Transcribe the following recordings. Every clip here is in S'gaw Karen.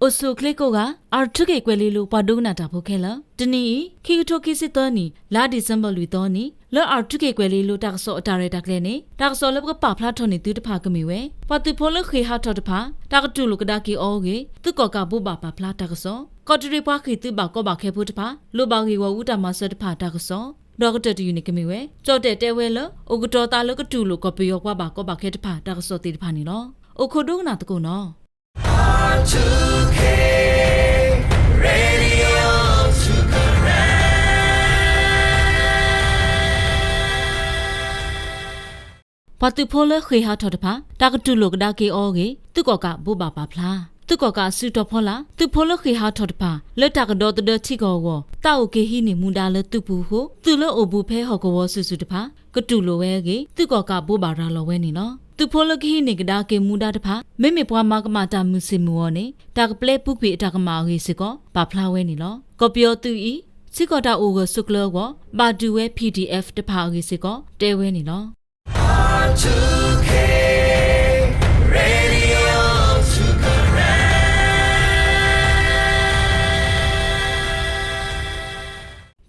အိၣ်ဆူၣ်အိၣ်ချ့ကိးဂၤ R two K ကွဲၤလ့လိၤ ပှၤဒိကနၣ်တၢ်ဖိခဲလၢာ်, တနံၤအံၤ ခံကထိခံဆံသၢနံၣ် လါဒံၣ်စ့ဘၢၣ်လွံၢ်သီနံၤ လၢ R two K ကွဲၤလ့လိၤ တၢ်ကစီၣ်အတၢ်ရဲၣ်တၢ်ကျဲၤန့ၣ် တၢ်ကစီၣ်လၢပကပာ်ဖျါထီၣ်န့ၢ်သုတဖၣ်ကမ့ၢ်ဝဲ ပှၤသုးဖိလၢဃ့ၢ်ဟးထီၣ်တဖၣ် တၢ်ကတူၢ်လိာ်ကဒါက့ၤအီၤအဂ့ၢ် သုးကီၣ်ကးဘိးဘၣ်ပာ်ဖျါတၢ်ကစီၣ်, ကီးတရံးပှၤဃ့ၢ်သုးဘၣ်ကီဘၣ်ခဲဖိတဖၣ် လိၣ်ဘၣ်ဂ့ၢ်ဂီၢ်အူတၢ်မၤစၢၤတဖၣ်တၢ်ကစီၣ်, ဒီးကတၢၢ်တယုၢ်န့ၣ်ကမ့ၢ်ဝဲ ကၠီၣ်တဲၣ်တဲဝဲလၢ အိၣ်ကတီၤသးလၢကတူၢ်လိာ်ကီၢ်ပယီၤပှၤဘၣ်ကီဘၣ်ခဲတဖၣ်တၢ်ကစီၣ်သ့ၣ်တဖၣ်န့ၣ်လီၤ. အိၣ်ခိးဒိကနၣ်သကိးနီၤ. ပှၤသုးဖိလၢဃ့ၢ်ဟးထီၣ်တဖၣ် တၢ်ကတူၢ်လိာ်ကဒါက့ၤအီၤအဂ့ၢ် သုးကီၣ်ကးဘိးဘၣ်ပာ်ဖျါ. သုးကီၣ်ကးအစုတီၤဖီလာ် သုးဖိလၢဃ့ၢ်ဟးထီၣ်တဖၣ် လၢတၢ်ကဒီသဒၢထံကီၢ်အဂီၢ် သးအိၣ်က့ၤဟံးန့ၢ်မူဒါလၢသုးပူၤအဃိ သုးလၢအိၣ်ဘူးဖဲဟီၣ်ကဝီၤစုာ်စုာ်တဖၣ် ကတူၢ်လိာ်ဝဲအဂ့ၢ် သုးကီၣ်ကးဘိးဘၣ်ရၤလီၤဝဲန့ၣ်လီၤ. သုးဖိလၢကဟံးန့ၢ်ကဒါက့ၤမူဒါတဖၣ် မ့မ့ၢ်ပှၤမၤကမၣ်တၢ်မုာ်ဆ့ၣ်မုာ်အီၤန့ၣ် တၢ်ကပျဲပူၤကွံာ်အတၢ်ကမၣ်အဂ့ၢ်စ့ၢ်ကီး ပာ်ဖျါဝဲန့ၣ်လီၤ. ကီၢ်ပယီၤသုးအံၤ ထံကီၢ်တၢ်အိၣ်ဂၢၢ်ဆိးကျၢၤအဂီၢ် ဘၣ်ဒုးဝဲ P D F တဖၣ်အဂ့ၢ်စ့ၢ်ကီး တဲဝဲန့ၣ်လီၤ.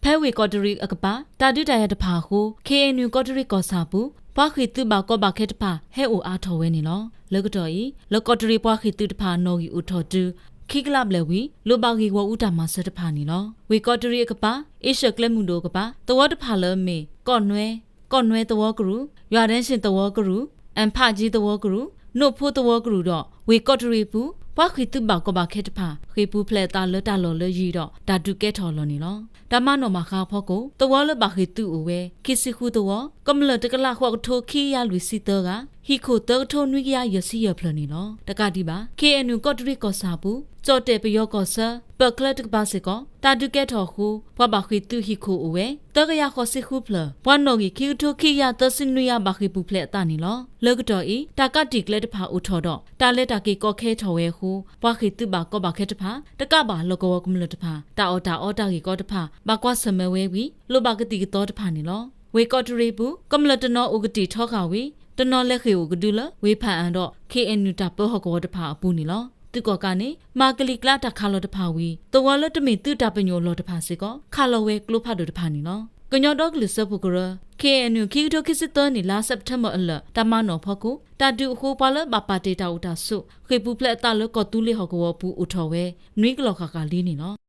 ဖဲဝ့ၢ်ကီးတရံးအကပၤ တၢ်ဒုးတၢ်ယၤတဖၣ်အဃိ K N U ကီးတရံးကီၢ်ဆၣ်ပူၤ ပှၤဃ့ၢ်သုးဘၣ်ကီဘၣ်ခဲတဖၣ် ဟဲအိၣ်အါထီၣ်ဝဲန့ၣ်လီၤ. လၢကတီၢ်အံၤ လၢကီးတရံးပှၤဃ့ၢ်သုးတဖၣ်နီၣ်ဂံၢ်အိၣ်ထီၣ်တုၤ ခံကလးဘျဲၣ်ဝံၤ လိၣ်ဘၣ်ဂ့ၢ်ဂီၢ်အူတၢ်မၤစၢၤတဖၣ်န့ၣ်လီၤ. ဝ့ၢ်ကီးတရံးအကပၤ အ့ရှၢၣ်ကျဲမုၢ်ဒိၣ်အကပၤ သဝီတဖၣ်လၢအမ့ၢ် ကီၢ်နွဲ, ကီၢ်နွဲသဝီကရူၢ်, ယွၤဒဲရှ့ၣ်သဝီကရူၢ်, အၣ်ဖးကၠံသဝီကရူၢ်, နိၣ်ဖိသဝီကရူၢ်ဒီး ဝ့ၢ်ကီးတရံးအပူၤ ပှၤဃ့ၢ်သုးဘၣ်ကီဘၣ်ခဲတဖၣ် ဃ့ၢ်ပူၤဖျဲးအသးလၢတၢ်လီၢ်လၢယံၤဒီး တၢ်ဒုးကဲထီၣ်အလီၢ်န့ၣ်လီၤ. တၢ်မၤနီၣ်မၤဃါအဖီခိၣ် သဝီလၢဘၣ်ဃ့ၢ်သုးအိၣ်ဝဲ ခံဆံဃုသဝီ, ကမျၢၢ်တကလးဃိးကထိခံကယၤလွံၢ်ဆံသၢဂၤ, ဟံၣ်ခိၣ်သၢကထိနွံကယၤယဲၢ်ဆံယဲၢ်ဖျၢၣ်န့ၣ်လီၤ. တကးဒံးဘၣ် K N U ကီးတရံးကီၢ်ဆၣ်အပူၤ ကၠီၣ်တဲၣ်ပယီၤကီၢ်ဆၢ ပၢၢ်ချၢတကပၤစ့ၢ်ကီး တၢ်ဒုးကဲထီၣ်အဃိ ပှၤဘၣ်ဃ့ၢ်သုးဟံၣ်ခိၣ်အိၣ်ဝဲ သၢကယၤဃိးဆံဃုဖျၢၣ်, ပှၤနီၣ်ဂံၢ်ခံကထိခံကယၤသၢဆံနွံဂၤ ဘၣ်ဃ့ၢ်ပူၤဖျဲးအသးန့ၣ်လီၤ. လၢကတီၢ်အံၤ တၢ်ကးတံာ်ကျဲတဖၣ်အိၣ်ထီၣ်ဒီး တၢ်လဲၤတၢ်က့ၤကီခဲထီၣ်ဝဲအဃိ ပှၤဃ့ၢ်သုးဘၣ်ကီဘၣ်ခဲတဖၣ် တကးဘၣ်လီၢ်ကဝီၤကမျၢၢ်တဖၣ် တၢ်အီၣ်တၢ်အီတၢ်ဂ့ၢ်ကီတဖၣ် ဘၣ်ကွၢ်ဆၢၣ်မဲာ်ဝဲဝံၤ လိၣ်ဘၣ်ကသံၣ်ကသီတဖၣ်န့ၣ်လီၤ. ဝ့ၢ်ကီးတရံးအပူၤ ကမျၢၢ်တနီၤအိၣ်ကတံာ်ထီဃာ်ဝံၤ တနီၤလဲၤဃ့ၢ်အိၣ်ကဒုလၢ ဝ့ၢ်ဖးအၣ်ဒီး K N U တၢ်ပၢဟီၣ်ကဝီၤတဖၣ်အပူၤန့ၣ်လီၤ. သုးကီၣ်ကးန့ၣ် မၤကလံၤကျါတၢ်ခးလီၤတဖၣ်ဝံၤ သဝီလၢတမ့ၢ်သုးတၢ်ပညိၣ်အလီၢ်တဖၣ်စ့ၢ်ကီး ခးလီၤဝဲကျိဖးဒိၣ်တဖၣ်န့ၣ်လီၤ. ကညီဒီကလုာ်စၢဖှိၣ်ကရၢ K N U ခံကထိခံဆံသၢနံၣ် လါစဲးပထ့ဘၢၣ်အလၢာ် တၢ်မၤနီၣ်အဖီခိၣ် တၢ်ဒုးအဃိ ပှၤလၢဘၣ်ပာ်တ့ၢ်တၢ်အိၣ်တၢ်ဆိး ဃ့ၢ်ပူၤဖျဲးအသးလၢကီၢ်သူလ့ၤဟီၣ်ကဝီၤအပူၤအိၣ်ထီၣ်ဝဲ နွံကလီၢ်ဃၣ်ဃၣ်လံန့ၣ်လီၤ.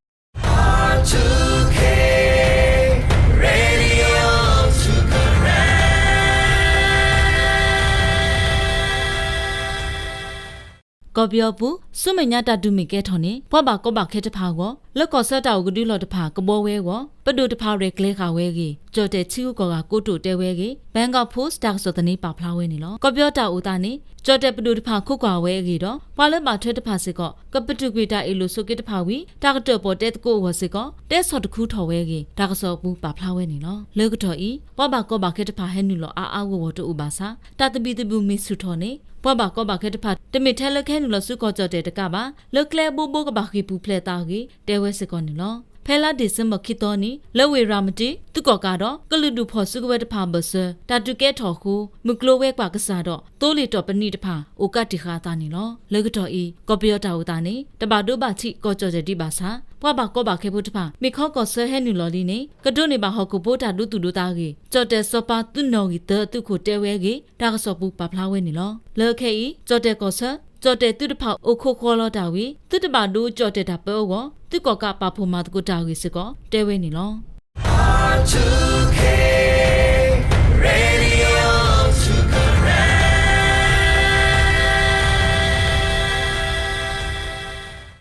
ကီၢ်ပယီၤပူၤ ဆူမဲာ်ညါတၢ်ဒုးမ့ၢ်ကဲထီၣ်န့ၣ် ပှၤဘၣ်ကီဘၣ်ခဲတဖၣ်အဂီၢ် လၢကီၢ်ဆၢတၢ်အိၣ်ကဒုလီၢ်တဖၣ်ကဘှီဝဲအဂီၢ် ပဒိၣ်တဖၣ်ရဲၣ်ကျဲၤဃာ်ဝဲအဂ့ၢ် ကၠီၣ်တဲၣ်ထံဂုၤကီၢ်ဂၤကိတိာ်တဲဝဲအဂ့ၢ် Bangkok Post တၢ်ကစီၣ်သန့ပာ်ဖျါဝဲန့ၣ်လီၤ. ကီၢ်ပယီၤတၢ်အိၣ်သးန့ၣ် ကၠီၣ်တဲၣ်ပဒိၣ်တဖၣ်ခိးကွၢ်ဝဲအဂ့ၢ်ဒီး ပှၤလၢဘၣ်ထွဲတဖၣ်စ့ၢ်ကီး ကပတုာ်ကွံာ်တၢ်အ့ၣ်လိာ်ဆိးက့တဖၣ်ဝံၤ တၢ်ကတၢၣ်ပီၣ်တဲသကိးအဂီၢ်စ့ၢ်ကီး တဲဆီၣ်တခူထီၣ်ဝဲအဂ့ၢ် တၢ်ကစီၣ်အပူၤပာ်ဖျါဝဲန့ၣ်လီၤ. လၢကတီၢ်အံၤ ပှၤဘၣ်ကီဘၣ်ခဲတဖၣ်ဟဲနုာ်လီၤအါအါဂီၢ်ဂီၢ်တအိၣ်ဘၣ်ဆၣ် တၢ်သဘံၣ်သဘုၣ်မ့ၢ်ဆူၣ်ထီၣ်န့ၣ် ပှၤဘၣ်ကီဘၣ်ခဲတဖၣ် တမ့ၢ်ထဲလၢကဟဲနုာ်လီၤဆူကီၢ်ကၠီၣ်တဲၣ်တကးဘၣ် လၢကျဲအဘိဘိကဘၣ်ဃ့ၢ်ပူၤဖျဲးအသးအဂ့ၢ် တဲဝဲစ့ၢ်ကီးန့ၣ်လီၤ. ဖဲလါဒံၣ်စ့ဘၢၣ်ခံသီနံၤ လၢဝ့ၢ်ရၤမတံ သုးကီၣ်ကးဒီး ကလုာ်ဒူၣ်ဖီၣ်စုကဝဲၤတဖၣ်အဘၢၣ်စၢၤ တၢ်ဒုးကဲထီၣ်အဃိ မုၢ်ကျိၤဝဲၤကွာ်ကစၢ်ဒီး သိလ့ၣ်တီၢ်ပနံာ်တဖၣ် အိၣ်ကးတံာ်ဃာ်အသးန့ၣ်လီၤ. လၢကတီၢ်အံၤ ကီၢ်ပယီၤတၢ်အိၣ်သးန့ၣ် တဘၣ်ဒိဘၣ်ထံးကီၢ်ကၠီၣ်တဲၣ်ဒံးဘၣ်ဆၣ် ပှၤဘၣ်ကီဘၣ်ခဲဖိတဖၣ် မ့ၢ်ခီကီၢ်ဆၢဟဲနုာ်လီၤလံန့ၣ် ကဒိးန့ၢ်ဘၣ်ဟီၣ်ခိၣ်ဖိတၢ်ဒိသူၣ်ဒိသးအဂ့ၢ် ကၠီၣ်တဲၣ်စီၤပၤသုးနီၣ်ဂံၢ်သၢအသုးခိၣ်တဲဝဲအဂ့ၢ် တၢ်ကစီၣ်ပူၤပာ်ဖျါဝဲန့ၣ်လီၤ. လၢခဲအံၤ ကၠီၣ်တဲၣ်ကီၢ်ဆၢ ကၠီၣ်တဲၣ်သုးတဖၣ်အိၣ်ခိးဃီၤလီၤတၢ်ဝံၤ သုတဘၣ်ဒိကၠီၣ်တဲၣ်တၢ်ပၢအဂီၢ် သုးကီၣ်ကးပာ်ဖှိၣ်မၤသကိးတၢ်အဂ့ၢ်စ့ၢ်ကီး တဲဝဲန့ၣ်လီၤ.